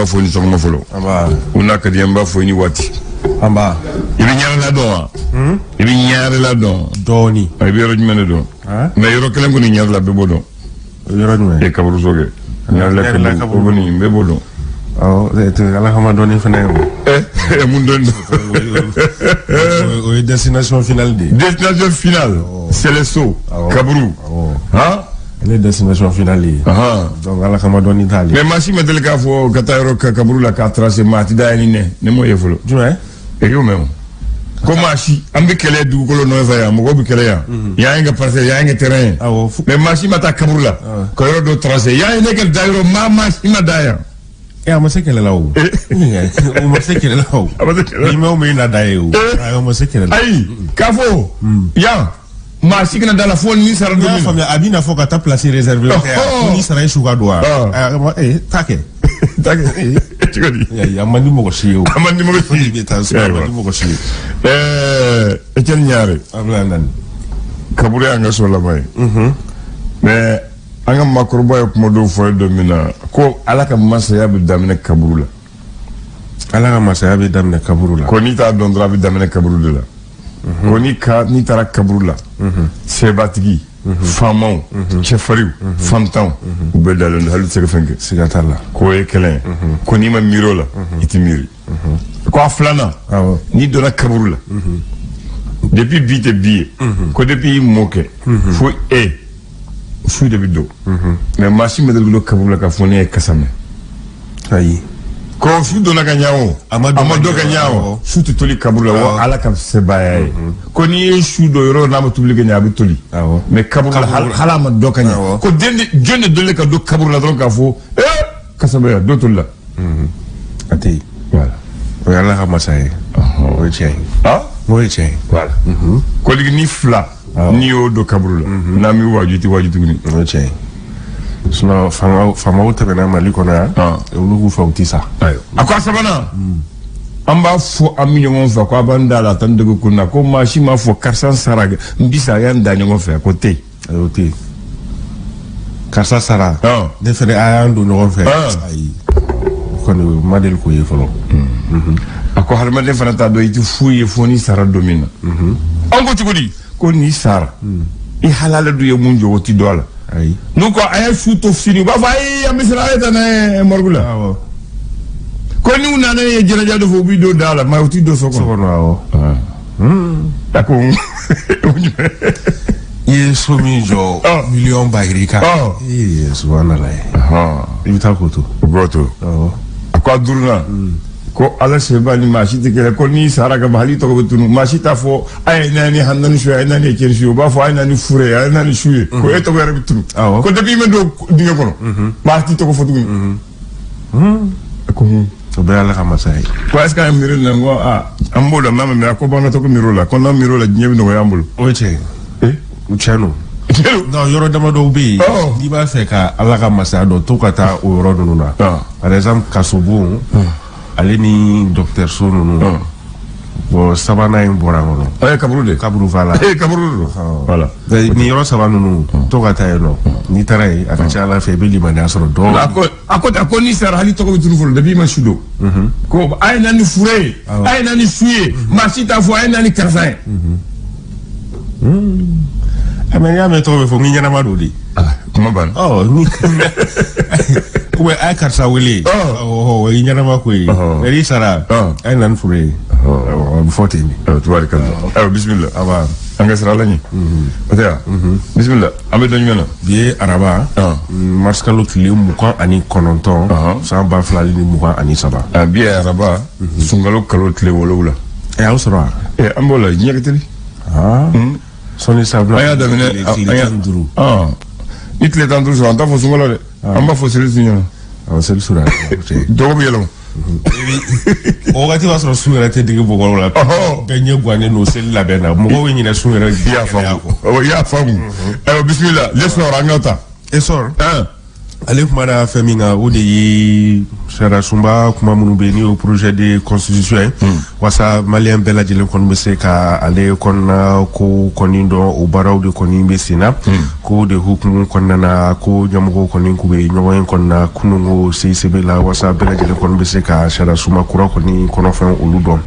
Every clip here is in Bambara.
k'a fɔ ni sɔgɔma fɔlɔ. Anba. U n'a ka di, an b'a fɔ i ni waati. Anba. I bɛ Ɲarela dɔn wa? I bɛ Ɲarela dɔn? Dɔɔni. I bɛ yɔrɔ jumɛn de dɔn? Mais yɔrɔ kelen kɔni, Ɲarela, bɛɛ b'o dɔn. Yɔrɔ jumɛn? E kaburuso kɛ Ɲarela. Ɲarela. Kaburu o kɔni, bɛɛ b'o dɔn. Awɔ, Ala kama dɔɔni fana ye o. Ɛ, mun dɔn? O ye destination finale de ye. Destination finale, c'est les sots. Kaburu. Awɔ. Han. Ale ye destination finale ye. Donc Ala kama dɔɔni t'ale. Mais maa si ma deli k'a fɔ ka taa yɔrɔ kaburu la k'a tracé, maa ti da yan ni ne m'o ye fɔlɔ. Jumɛn? E y'o mɛn o? Ko maa si, an bɛ kɛlɛ dugukolo nɔfɛ yan, mɔgɔw bɛ kɛlɛ yan, yan ye ka parcelle, yan ye ka terrain ye. Mais maa si ma taa kaburu la ka yɔrɔ dɔ tracé, yan ye ne ka da yɔrɔ, maa si ma da yan. E, a ma se kɛlɛ la o. O ma se kɛlɛ la o. A ma se kɛlɛ la. Ni mɛn o mɛn na da ye o. Ayi, o ma se kɛlɛ la. Ayi, k'a fɔ yan, maa si kana da la fo ni sara N don y'a min na. faamuya, a b'i n'a fɔ ka taa place réservée kɛ yan. Ko n'i sara, i su ka don wa? Ayi, t'a kɛ. Ta kɛ cogo di? Ayi, a man di mɔgɔ si ye o. A man di mɔgɔ si. I bɛ taa so, a man di mɔgɔ si ye. Etienne Ɲare. Abulayi Nani. Kaburu y'an ka so laban ye, mais an ka maakɔrɔba ye kuma dɔw fɔ ye don min na ko Ala ka masaya bɛ daminɛ kaburu la. Ala ka masaya bɛ daminɛ kaburu la. Ko n'i t'a dɔn dɔrɔn, a bɛ daminɛ kaburu de la. Ko n'i taara kaburu la, sebatigi, faamaw, cɛfarinw, fantanw, u bɛɛ dalen don, hali u tɛ se ka fɛn kɛ. Siga t'a la. K'o ye kɛlɛ ye. Ko n'i ma miiri o la, i tɛ miiri. Ko a filanan, n'i donna kaburu la, depuis bi tɛ bi ye, ko depuis i mɔkɛ fo e, su de bɛ don. Mais maa si ma deli ka don kaburu la k'a fɔ ne ye kasa mɛn. Ayi. Ko su donna ka ɲa o, A ma don a ma ka don ɲa ka ɲa o, su tɛ toli kaburu la. Wa Ala ka sebaaya ye ko n'i ye su don yɔrɔ n'a ma tobili ka ɲa, a bɛ toli. Mais kaburu la, hali a ma dɔ ka ɲa, ko den de jɔn de deli ka don kaburu la dɔrɔn k'a fɔ ee, kasa bɛ yan, dɔ toli la? A tɛ yen. Voilà. O ye Ala ka masa ye. O ye tiɲɛ ye. O ye tiɲɛ ye. Voilà, koligi ni fila, n'i y'o don kaburu la, n'an b'i waaju, i tɛ waaju tuguni. O ye tiɲɛ ye. Sinon faamaw tɛmɛna Mali kɔnɔ yan. Olu k'u fɛ, u ti sa. Ayiwa, a ko a sabanan, an b'a fɔ an bɛ ɲɔgɔn fɛ ko a b'an da la a tan dege kun na, ko maa si m'a fɔ karisa n sara, n bi sa, a y'an da ɲɔgɔn fɛ, ko tɛ yen. Ayi, o tɛ yen. Karisa sara. Ne fɛnɛ, a y'an don ɲɔgɔn fɛ. Ayi. O kɔni, o ma deli k'o ye fɔlɔ. A ko hadamaden fana t'a dɔn i tɛ foyi ye fo n'i sara don min na. An ko cogo di? Ko n'i sara, i halala dun ye mun jɔ, o ti dɔn a la. Ayi. N'u ko a ye su to sini, u b'a fɔ ayi, an bɛ siran, a ye taa n'a ye morgue la. Ko n'u nana ye jɛnɛja dɔ fɔ, u b'i don da la, mais u t'i don so So kɔnɔ. kɔnɔ, awɔ. A ko I ye so min jɔ miliyɔn ba yirika. Ee, subhanalayi. I bɛ taa k'o to. O b'o to. A ko a duurunan, ko Ala seba ni maa si tɛ kɛlɛ, ko n'i sara ka ban, hali i tɔgɔ bɛ tunu. Maa si t'a fɔ a ye na ni Hamdani su ye, a ye na ni Etienne su ye. U b'a fɔ a ye na ni Fure ye, a ye na ni su ye. Ko e tɔgɔ yɛrɛ bɛ tunu. Ko depuis i ma don dingɛ kɔnɔ, maa t'i tɔgɔ fɔ tuguni. A ko hun. O bɛɛ ye Ala ka masa ye. Ko est ce que an ye miiri nin na? N ko aa, an b'o la n'a ma mɛn. A ko b'an ka to ko miiri o la, ko n'an miiri o la, diɲɛ bɛ nɔgɔya an bolo. O ye tiɲɛ ye. O tiɲɛ don. Non, yɔrɔ damadɔw bɛ yen. N'i b'a fɛ ka Ala ka masaya dɔn, to ka taa o yɔrɔ ninnu na. Par exemple, kasobon, ale ni dɔgɔtɔrɔso ninnu. Bon, sabanan in bɔra n kɔnɔ. A ye kaburu de. Kaburu la. Ee, kaburu de don, voilà. Nin yɔrɔ saba ninnu, to ka taa yen nɔ. N'i taara yen, a ka ca Ala fɛ, i bɛ limaniya sɔrɔ dɔɔnin. A ko n'i sara, hali tɔgɔ bɛ tunu fɔlɔ depuis i ma su don. Ko a ye na ni fure ye, a ye na ni su ye, maa si t'a fɔ a ye na ni karisa ye. A mais n'i y'a mɛn tɔgɔ bɛ fɔ, n k'i ɲɛnama don de. Kuma banna. Ɔ, ni ou bien a ye karisa wele. Ɔ, i ɲɛnama ko ye. Mais n'i sara, a ye na ni fure ye. A bɛ fɔ ten de. Ayiwa, tubaarikala, ayiwa, bisimila. Aba. An ka sira Ala ɲɛ, o tɛ yan. Bisimila, an bɛ dɔn jumɛn na? Bi ye araba, mars kalo tile 29, san 2023. Ah, bi ye araba, sunkalo kalo tile 7. Ɛ, aw sɔrɔ wa? Ɛ, an b'o la, diɲɛ ka teli. Sɔnni sa. An y'a daminɛ. Tile 15. Ni tile 15 sɔrɔ, an t'a fɔ sunkalo dɛ, an b'a fɔ seli tun ɲɛna. Awɔ, seli sura. Dɔgɔ bɛ yɛlɛma. O wagati b'a sɔrɔ sun yɛrɛ tɛ digi bɔgɔ la. Bɛɛ ɲɛ gannen don seli labɛn na, mɔgɔw bɛ ɲinɛ sun yɛrɛ. I y'a faamu, i y'a faamu. Ayiwa, bisimila, l'essor, an ka ta. Essor. Ale kumana fɛn min kan, o de ye sariyasunba kuma minnu bɛ yen, n'o ye projet de constitution ye, walasa maliyɛn bɛɛ lajɛlen kɔni bɛ se ka ale kɔnɔna ko kɔni dɔn. O baaraw de kɔni bɛ sen na. Ko de hukumu kɔnɔna na, ko ɲɛmɔgɔw kɔni k'u bɛ ɲɔgɔn ye kɔnɔna kununko CICB la, walasa bɛɛ lajɛlen kɔni bɛ se ka sariyasunba kura kɔni kɔnɔfɛn olu dɔn.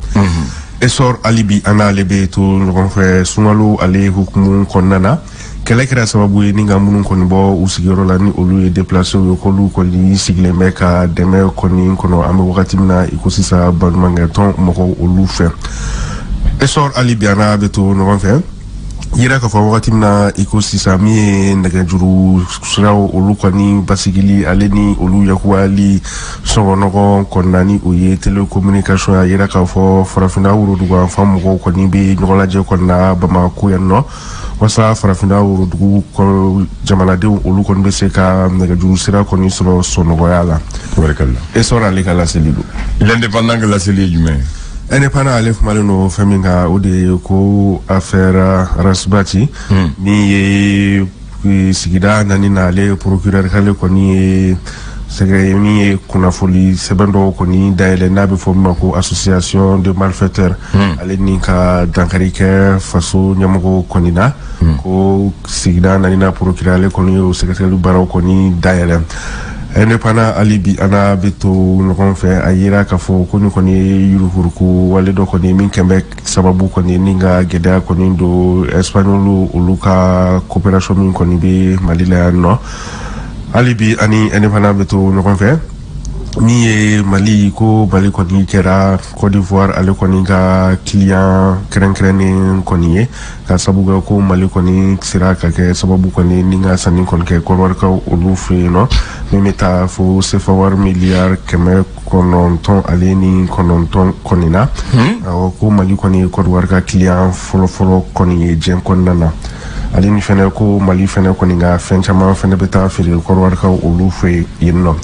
Essor, hali bi an n'ale bɛ to ɲɔgɔn fɛ. Sunkalo ale hukumu kɔnɔna na, kɛlɛ kɛra sababu ye ni ka minnu kɔni bɔ u sigiyɔrɔ la, ni olu ye déplacé ye, k'olu kɔni sigilen bɛ ka dɛmɛ kɔni kɔnɔ an bɛ wagati min na i ko sisan, baɲumankɛ tɔn mɔgɔw olu fɛ. Essor, hali bi an n'a bɛ to ɲɔgɔn fɛ. Yira k'a fɔ wagati min na i ko sisan, min ye nɛgɛjuru siraw olu kɔni basigili, ale ni olu yakubali sɔngɔnɔgɔ kɔnɔna, ni o ye télécommunication ye, a yira k'a fɔ Farafinna worodugu mɔgɔw kɔni bɛ ɲɔgɔn lajɛ kɔnɔna Bamako yan nɔ, walasa Farafinna worodugu jamanadenw olu kɔni bɛ se ka nɛgɛjuru sira kɔni sɔrɔ sɔnɔgɔya la. Tabarikalla. Essor ale ka laseli don. L'Indépendant ka laseli ye jumɛn ye? Indépendant ale kumalen don fɛn min kan, o de ye ko affaire Ras Bath, min ye sigida naani na, ale procureur k'ale kɔni ye sɛgɛ min ye kunnafoni sɛbɛn dɔw kɔni dayɛlɛ, n'a bɛ fɔ min ma ko association de malfaiteurs, ale ni ka dankari kɛ faso ɲɛmɔgɔw kɔni na. Ko sigida naani na procureur ale kɔni ye o sɛgɛsɛgɛli baaraw kɔni dayɛlɛ. Indépendant, hali bi an n'a bɛ to ɲɔgɔn fɛ. A yira k'a fɔ ko nin kɔni ye yurukuruku wale dɔ kɔni ye min kɛn bɛ sababu kɔni ni ka gɛlɛya kɔni don Espagnol olu ka coopération min kɔni bɛ Mali la yan nɔ. Hali bi ani Indépendant bɛ to ɲɔgɔn fɛ. Min ye Mali, ko Mali kɔni kɛra Côte d'Ivoire ale kɔni ka client kɛrɛnkɛrɛnnen kɔni ye, ka sababu kɛ ko Mali kɔni sera ka kɛ sababu kɔni ni ka sanni kɔni kɛ Kɔdiwarikaw olu fɛ yen nɔ, min bɛ taa fo sefa wari miliyari 999 kɔni na. Awɔ, ko Mali kɔni ye Côte d'Ivoire ka client fɔlɔfɔlɔ kɔni ye diɲɛ kɔnɔna na. Ale ni fɛnɛ ko Mali fɛnɛ kɔni ka fɛn caman fɛnɛ bɛ taa feere Kɔdiwarikaw olu fɛ yen nɔ.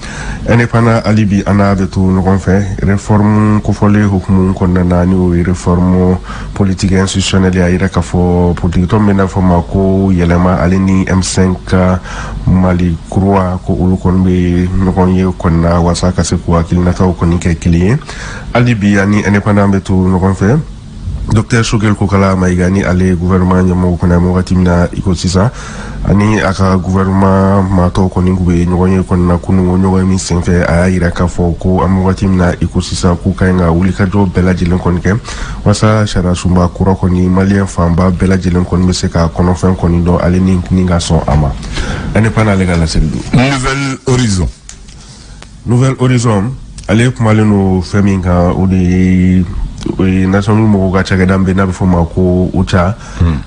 Indépendant, hali bi an n'a bɛ to ɲɔgɔn fɛ. Réforme kofɔlen hukumu kɔnɔna na, ni o ye réforme politique institutionnelle ye, a yira k'a fɔ politique tɔn min bɛ n'a fɔ ma ko Yɛlɛma, ale ni M5 Mali kura, ko olu kɔni bɛ ɲɔgɔn ye kɔni na walasa ka se k'u hakilinataw kɔni kɛ kelen ye. Hali bi ani Indépendant bɛ to ɲɔgɔn fɛ. Docteur Choguel Kokalla Maïga, ni ale ye gouvernement ɲɛmɔgɔ kɔnɔ an bɛ wagati min na i ko sisan, ani a ka gouvernement maatɔw kɔni k'u bɛ ɲɔgɔn ye kɔni na kununko. Ɲɔgɔn ye min senfɛ, a y'a yira k'a fɔ ko an bɛ wagati min na i ko sisan, k'u ka ɲi ka wulikajɔ bɛɛ lajɛlen kɔni kɛ walasa sariyasunba kura kɔni, maliyɛn fanba bɛɛ lajɛlen kɔni bɛ se ka kɔnɔfɛn kɔni dɔn, ale ni ka sɔn a ma. Indépendant ale ka laseli don. Nouvel Horizon. Nouvel Horizon ale kumalen don fɛn min kan, o de ye o ye Nations Unies mɔgɔw ka cakɛda min bɛ n'a bɛ fɔ o ma ko OCHA.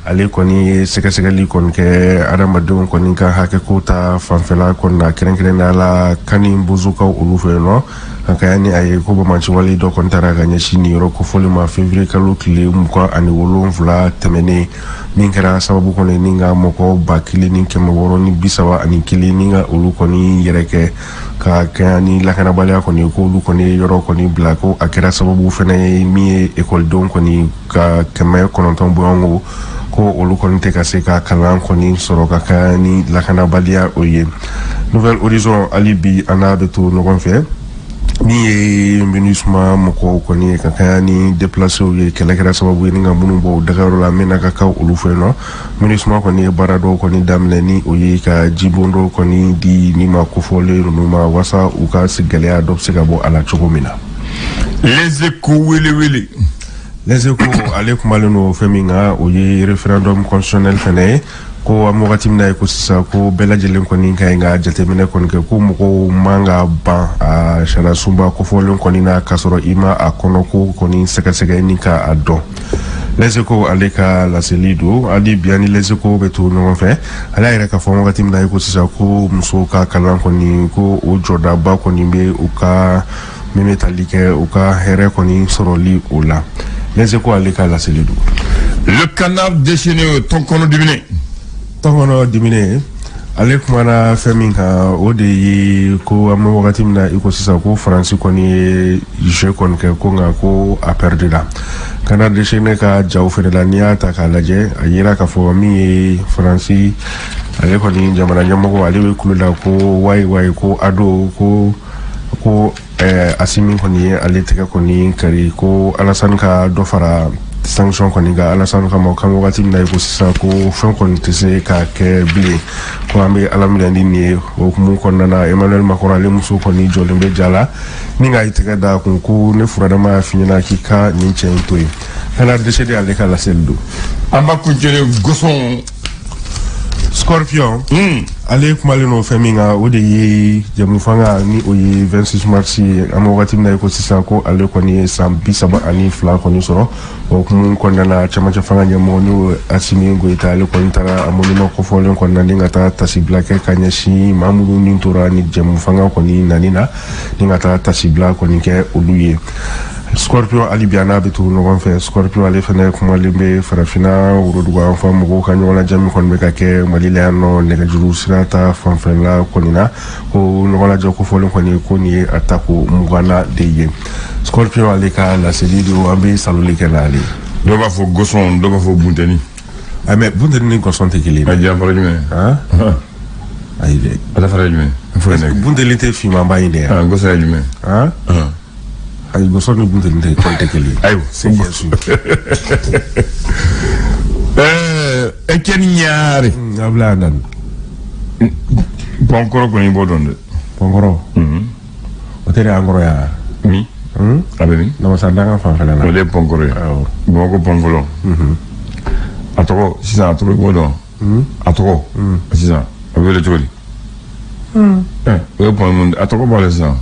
Ale kɔni ye sɛgɛsɛgɛli kɔni kɛ adamadenw kɔni ka hakɛko ta fanfɛla kɔni na, kɛrɛnkɛrɛnnenya la Kani Bozokaw olu fɛ yen nɔ, ka kɛɲɛ ni a ye ko bamaciwale dɔ kɔni taara ka ɲɛsin nin yɔrɔ kofɔlen ma février kalo tile 27 tɛmɛnen, min kɛra sababu kɔni ni ka mɔgɔ 1631 ni ka olu kɔni yɛrɛ kɛ ka kɛɲɛ ni lakanabaliya kɔni, k'olu kɔni ye yɔrɔ kɔni bila. Ko a kɛra sababu fɛnɛ ye min ye ekɔlidenw kɔni ka 900 bɔɲɔgɔnko, ko olu kɔni tɛ ka se ka kalan kɔni sɔrɔ ka kɛɲɛ ni lakanabaliya o ye. Nouvel Horizon, hali bi an n'a bɛ to ɲɔgɔn fɛ. Min ye MINUSMA mɔgɔw kɔni ye, ka kɛɲɛ ni déplacéw ye, kɛlɛ kɛra sababu ye ni ka minnu bɔ u dagayɔrɔ la min na ka kan olu fɛ yen nɔ, MINUSMA kɔni ye baara dɔw kɔni daminɛ, ni o ye ka jibon dɔw kɔni di ni ma kofɔlen ninnu ma, walasa u ka gɛlɛya dɔ bɛ se ka bɔ a la cogo min na. Les Échos, wele wele. Les Échos ale kumalen don fɛn min kan, o ye référendum constitutionnel fɛnɛ ye. Ko an bɛ wagati min na i ko sisan, ko bɛɛ lajɛlen kɔni ka ɲi ka jateminɛ kɔni kɛ, ko mɔgɔw man ka ban a sariyasunba kofɔlen kɔni na k'a sɔrɔ i ma a kɔnɔ ko kɔni sɛgɛsɛgɛ ni ka a dɔn. Les Échos ale ka laseli don. Hali bi ani Les Échos bɛ to ɲɔgɔn fɛ. Ale y'a yɛrɛ k'a fɔ wagati min na i ko sisan, ko musow ka kalan kɔni, ko o jɔdaba kɔni bɛ u ka min bɛ tali kɛ u ka hɛrɛ kɔni sɔrɔli o la. Les Échos ale ka laseli don. Le Canard déchaîné, tɔnkɔnɔ diminen. Tɔnkɔnɔ diminen. Ale kumana fɛn min kan, o de ye ko an bɛ wagati min na i ko sisan, ko Faransi kɔni ye jeu kɔni kɛ, ko nka ko a perdu la. Canard déchaîné ka jaw fɛnɛ la, n'i y'a ta k'a lajɛ, a yira k'a fɔ min ye Faransi, ale kɔni jamana ɲɛmɔgɔ, ale bɛ kulo la ko wayi wayi, ko ado ko Asimi kɔni ye ale tɛgɛ kɔni kari, ko Alassane ka dɔ fara sanction kɔni kan Alassane kama kan. Wagati min na i ko sisan, ko fɛn kɔni tɛ se ka kɛ bilen, ko an bɛ Ala minɛ ni nin ye. O hukumu kɔnɔna na, Emmanuel Macron, ale muso kɔni jɔlen bɛ ja la ni ka i tɛgɛ da a kun ko ne furadama y'a f'i ɲɛna k'i ka nin cɛ in to yen. Canard déchaîné, ale ka laseli don. An b'a kuncɛ gosɔn. Scorpion, ale kumalen don fɛn min kan, o de ye jɛmufanga ni o ye 26 mars ye. An bɛ wagati min na i ko sisan, ko ale kɔni ye san 32 kɔni sɔrɔ. O hukumu kɔnɔna na, cɛmancɛ fanga ɲɛmɔgɔ n'o ye Asimi Goyita, ale kɔni taara a monument kɔfɔlen kɔnɔna ni ka taa tasibila kɛ ka ɲɛsin maa minnu ni tora ni jɛmufanga kɔni nani na, ni ka taa tasibila kɔni kɛ olu ye. Scorpion, hali bi a n'a bɛ tugu ɲɔgɔn fɛ. Scorpion, ale fɛnɛ kumalen bɛ Farafinna worodugu mɔgɔw ka ɲɔgɔnlajɛ min kɔni bɛ ka kɛ Mali la yan nɔ, nɛgɛjuru sira ta fanfɛla kɔni na, ko ɲɔgɔnlajɛ kofɔlen kɔni, ko nin ye a tako 20nan de ye. Scorpion, ale ka laseli don, an bɛ saloli kɛ n'ale ye. Dɔw b'a fɔ gosɔn, dɔw b'a fɔ buntɛni. Ah, mais buntɛni ni gɔsɔn tɛ kelen ye. A janfara jumɛn? Han, ayi dɛ. A tɛ fara jumɛn? Buntɛni tɛ finmanba in de ye? Ah, gosɔn ye jumɛn? Han, ayi, gɔsɔn ni buntɛni tɛ kɔni tɛ kelen ye. Ayiwa. C'est bien sûr. Etienne Ɲare. Ablaye Andani. Pɔnkɔrɔ kɔni, i b'o dɔn dɛ. Pɔnkɔrɔ, o tɛ de an kɔrɔ yan? Min? A bɛ min? Namasa danga fanfɛla la. O de ye pɔnkɔrɔ ye. Awɔ. Bamakɔ pɔn fɔlɔ. A tɔgɔ sisan, a tɔgɔ, i b'o dɔn? A tɔgɔ sisan, a bɛ wele cogo di? O ye pɔn mun, a tɔgɔ b'a la sisan.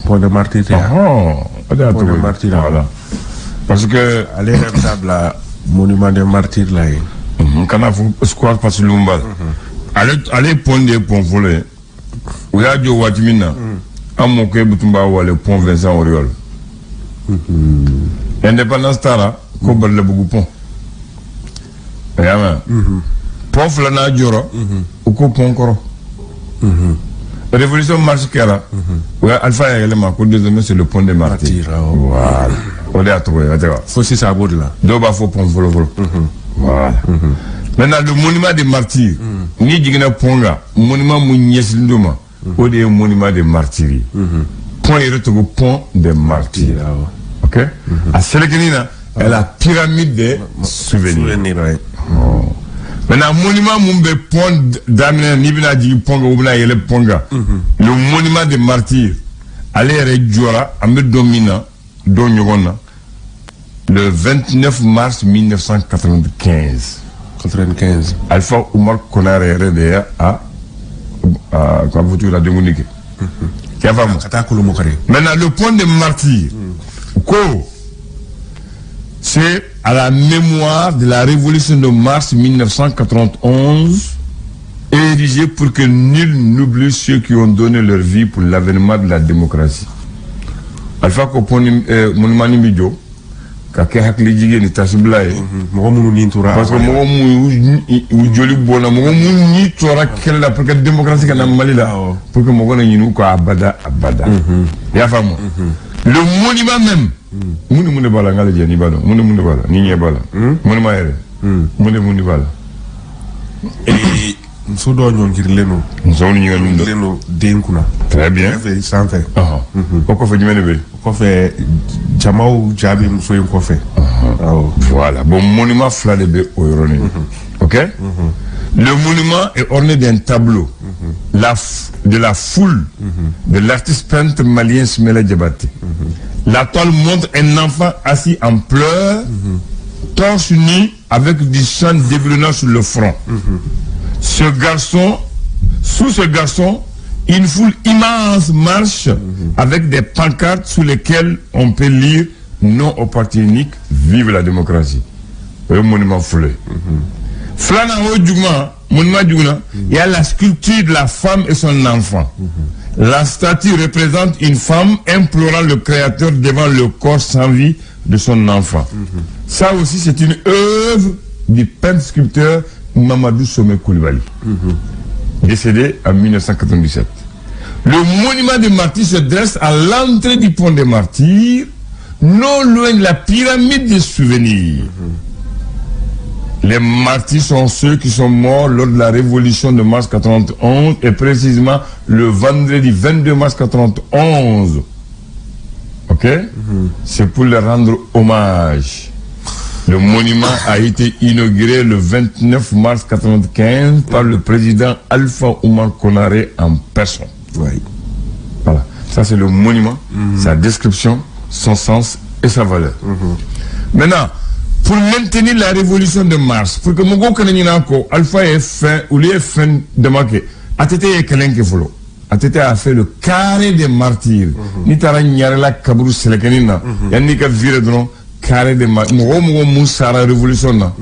Pont de Martyr tɛ yan? Ɔhɔn, o de y'a Pont de tɔgɔ ye. Martyr la. Voilà, parce que Ale yɛrɛ bɛ taa bila monument des martyrs la yen. Kana fɔ square Fasilumba, ale pɔn de ye pɔn fɔlɔ ye. U y'a jɔ waati min na, an mɔkɛ tun b'a wale pont Vincent Auriol. Indépendance taara ko Badalabugu pont. A y'a mɛn? Pont filanan jɔra, u ko pont kɔrɔ. Révolution marche kɛra, o ye Alpha y'a yɛlɛma ko désormais c'est le pont des martyrs. Martyrs, awɔ. Voilà, o de y'a tɔgɔ ye, a tɛ wa? Fo sisan a b'o de la. Dɔw b'a fɔ pont fɔlɔ fɔlɔ. Voilà. Maintenant, le monument des martyrs, n'i jiginna pont kan, monument mun ɲɛsinnen don ma, o de ye monument des martyrs ye. Pont yɛrɛ tɔgɔ pont des martyrs. Awɔ. Ok, a selekini na, elle a la pyramide des souvenirs. Souvenir, ouais. Maintenant, monument mun bɛ pont daminɛ, n'i bɛna jigin pont kan, u bɛna yɛlɛ pont kan, le monument des martyrs, ale yɛrɛ jɔra, an bɛ don min na, don ɲɔgɔn na, le 29 mars 1995. 95. Alpha Oumar Konaré yɛrɛ de ye a ka fɔ la denkundi kɛ. I y'a faamu? Ka taa Kolomokari. Maintenant, le pont des martyrs, ko c'est à la mémoire de la révolution de mars 1991, érigé pour que nul n'oublie ceux qui ont donné leur vie pour l'avènement de la démocratie. Alpha ko pont ni monument ni bi jɔ ka kɛ hakili jigin ni tasibila ye. Mɔgɔ minnu ni tora. Parce que mɔgɔ mun y'u joli bɔnna, mɔgɔ mun ni tora kɛlɛ la pour que démocratie ka na Mali la, pour que mɔgɔ na ɲini u kɔ abada abada. I y'a faamu? Le monument même, mun ni mun de b'a la? N k'ale jɛ, n'i b'a dɔn, mun ni mun de b'a la, ni ɲɛ b'a la, monument yɛrɛ, mun de b'a la? Ee, muso dɔw ɲɔngirilen don. Musow ni ɲɔgɔn don. Ɲɔngirilen don den kunna. Très bien. Sanfɛ sanfɛ. Ɔhɔn, o kɔfɛ, jumɛn de bɛ yen? O kɔfɛ, jamaw ja bɛ muso in kɔfɛ. Awɔ. Voilà. Bon, monument fila de bɛ o yɔrɔnin. Ok. Le monument est orné d'un tableau de la foule de l'artiste peintre malien Smela Diabaté. La toile montre un enfant assis en pleurs, torse nu, avec du sang dégoulinant sur le front. Ce garçon, sous ce garçon, une foule immense marche avec des pancartes sous lesquelles on peut lire: «Non au parti unique, vive la démocratie.» O ye monument fɔlɔ ye. Filanan, o juguman, monument juguman, il y a la sculpture de la femme et son enfant. La statue représente une femme implorant le Créateur devant le corps sans vie de son enfant. Ça aussi, c'est une œuvre du peintre sculpteur Mamadou Somé Koulibaly. Décédé en 1997. Le monument des martyrs se dresse à l'entrée du pont des martyrs, non loin de la pyramide des souvenirs. Les martyrs sont ceux qui sont morts lors de la révolution de mars 91 et précisément le vendredi 22 mars 91. Ok? C'est pour leur rendre hommage. Le monument a été inauguré le 29 mars 1995 par le président Alpha Oumar Konaré en personne. Oui. Voilà. Ça, c'est le monument, sa description, son sens et sa valeur. Maintenant, pour maintenir la révolution de mars, pour que mɔgɔw kana ɲinɛ a kɔ, Alpha ye fɛn, olu ye fɛn dama kɛ. ATT ye kɛlɛ kɛ fɔlɔ. ATT a fait le carré des martyrs. N'i taara Ɲarela kaburu sɛlɛkɛnin na, yanni i ka virer dɔrɔn, carré des martyrs. Mɔgɔ o mɔgɔ mun sara révolution na,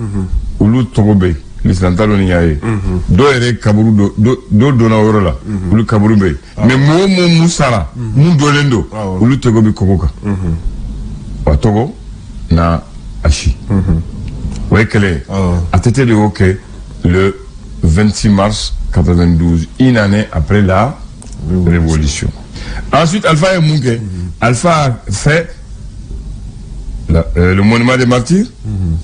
olu tɔgɔ bɛ yen. Lisila t'a dɔn ni y'a ye. Dɔw yɛrɛ kaburu dɔ dɔw donna o yɔrɔ la, olu kaburu bɛ yen. Mais mɔgɔ o mɔgɔ mun sara, mun dɔlen don, olu tɔgɔ bɛ kogo kan. Wa tɔgɔ n'a a si. O ye kɛlɛ ye. ATT de y'o kɛ le 26 mars 92, une année après la révolution. Ensuite, Alpha ye mun kɛ? Alpha a fait le monument des martyrs,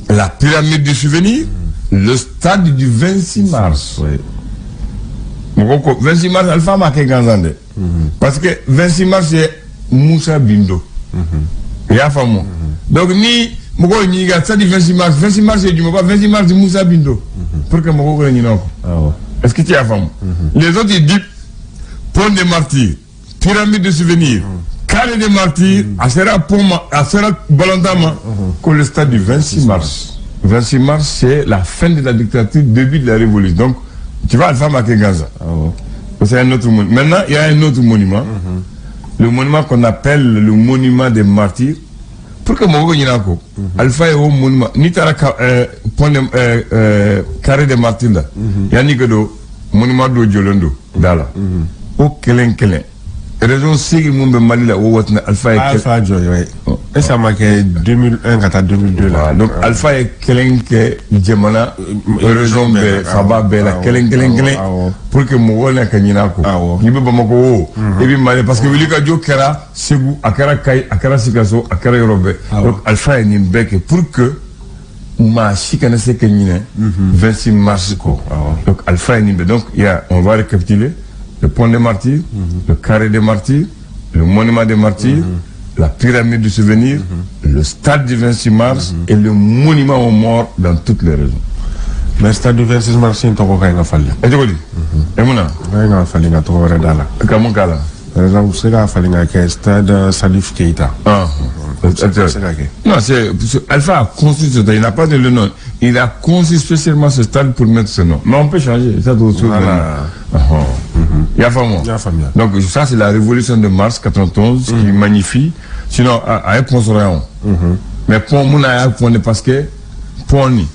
la pyramide du souvenir, le stade du 26 mars. Mɔgɔw ko 26 mars, Alpha ma kɛ gansan dɛ. Parce que 26 mars ye Musa Bindo. I y'a faamu? Donc ni mɔgɔw ɲininka stade du 26 mars, 26 mars ye jumɛn? Ba 26 mars Musa Bindo. Pour que mɔgɔw kana ɲinɛ o kɔ. Est-ce que tu y'a faamu? Les autres, ils disent pont des martyrs, pyramide de souvenir, carré des martyrs, a sera pont ma, a sera balontan ma, que le stade du 26 mars. 26 mars, c'est la fin de la dictature, début de la révolution. Donc, tu vois, Alpha ma kɛ gansan. C'est un autre monument. Maintenant, il y a un autre monument. Le monument qu'on appelle le monument des martyrs. Pour que mɔgɔw ɲinɛ a kɔ, Alpha ye o monument, n'i taara ka pont de carré des martyrs la, yanni ka don, monument dɔ jɔlen don da la. O kelen kelen région 8 mun bɛ Mali la o waati Alpha ye Alpha jɔ ye. Est-ce que a ma kɛ 2001 ka taa 2002 la? Donc Alpha ye kelen kɛ jamana région bɛɛ, faba bɛɛ la, kelen kelen kelen, pour que mɔgɔw na ka ɲinɛ a kɔ. N'i bɛ Bamakɔ o, i bɛ Mali, parce que wulikajɔ kɛra Segu, a kɛra Kayi, a kɛra Sikaso, a kɛra yɔrɔ bɛɛ. Donc Alpha ye nin bɛɛ kɛ pour que maa si kana se ka ɲinɛ 26 mars kɔ. Donc Alpha ye nin bɛɛ. Donc il y a, on va récapituler: le pont des martyrs, le carré des martyrs, le monument des martyrs, la pyramide du souvenir, le stade du 26 mars et le monument aux morts dans toutes les régions. Mais stade du 26 mars in tɔgɔ ka ɲi ka falen. E cogo di? E mun na? Ka ɲi ka falen ka tɔgɔ wɛrɛ d'a la. Ka mun k'a la? Par exemple, u bɛ se k'a falen ka kɛ stade Salif Keita. Ah. Se ka kɛ. Non, c'est Alpha a construit ce stade. Il n'a pas donné le nom. Il a construit spécialement ce stade pour mettre ce nom. Mais on peut changer. Ça, tout, tout. Voilà. Il y a faamu. I y'a faamuya. Donc ça, c'est la révolution de mars 91 qui magnifie. Sinon, a ye pont sɔrɔ yan o. Mais pont mun na y'a pont de, parce que pont ni.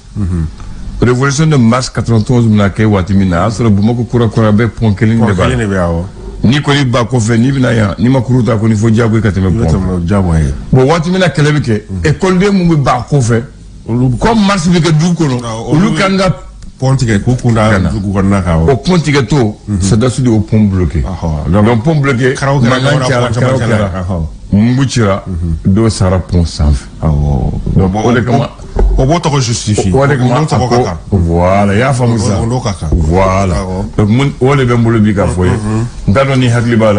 Révolution de mars 91 bɛna kɛ waati min na, a y'a sɔrɔ Bamakɔ kura kura bɛɛ pont kelen de b'a kelen la. De bɛ awɔ. N'i kɔni ba kɔfɛ, n'i bɛna yan, n'i ma kuru ta kɔni, fo diyagoya ka tɛmɛ I bɛ pont kan. tɛmɛ diyagoya ye. Bon, waati min na kɛlɛ bɛ kɛ, ekɔliden mun bɛ ba kɔfɛ, Olu comme mars bɛ kɛ dugu kɔnɔ, olu olu kan ka pont tigɛ k'u kun da Ka na. dugu kɔnɔna kan o awɔ. pont tigɛ to, sɔrɔdasiw de y'o pont bloqué. Donc pont bloqué, Karaw kɛra, mankan kɛra cayara, pont karaw camancɛ la, kɛra, mugu cira, dɔw sara pont sanfɛ. Donc o de kama O b'o tɔgɔ justifier. o de kama O a tɔgɔ ka ko kan. Voilà, i y'a faamu sisan. O n'o ka kan. Voilà. Awɔ. Donc mun o de bɛ n bolo bi k'a fɔ ye, n t'a dɔn ni hakili b'a la.